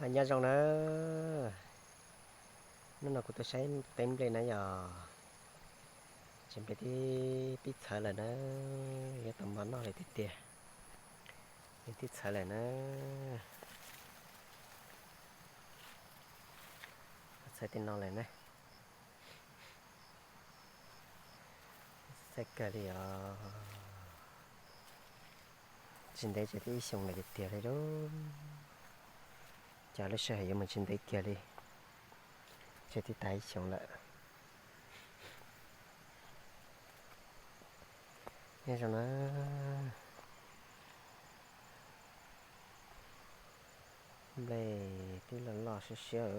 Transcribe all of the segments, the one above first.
Nyob zoo na, hnub no kuv tuaj saib teb nplej na yog, tsev nplej twb pib txhawv lawm na, yuav tau mov noj lawm tiag tiag. Nws twb txhawv lawm na, txhawv tej no lawm na. Txhawv kawg li os. Tsis ntev ces twb ib xyoos lawm tiag tiag li lauj. Cas lub sij hawm yuav mus tsis ntev kiag li, ces twb tas ib xyoos lawm. Nyob zoo na, nplej twb loj loj siab siab,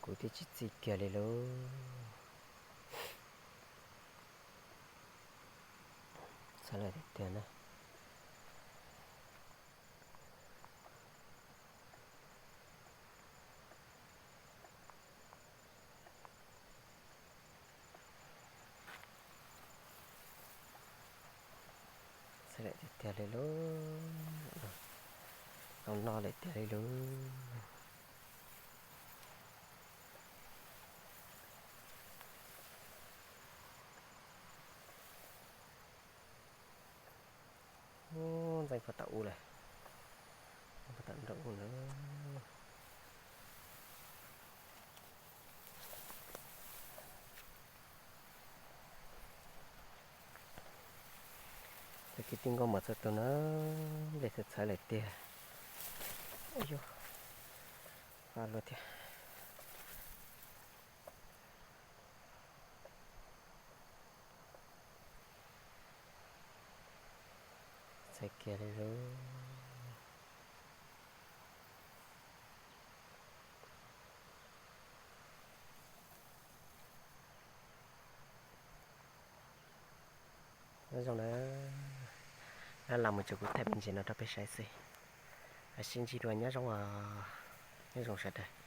kuv twb tsis txij kiag li lauj. Txhawv lawm tiag tiag na. Txhawv lawm tiag tiag li lauj. Tau noj lawm tiag li lauj. Ub, ntxeev puag tom ub lawm, puag tom nraum ub lawm. Tag kis tij nkauj mam txog tus na, nplej txhawv txhawv lawm tiag. Ua yuav faj luaj thiab. Txhawv kiag li lauj. Nyob zoo na, dab laug mus tsuas kuv thaij me ntsis no rau peb saib xwb. Sib ntsib dua, nyob zoo, nyob zoo sawv daws.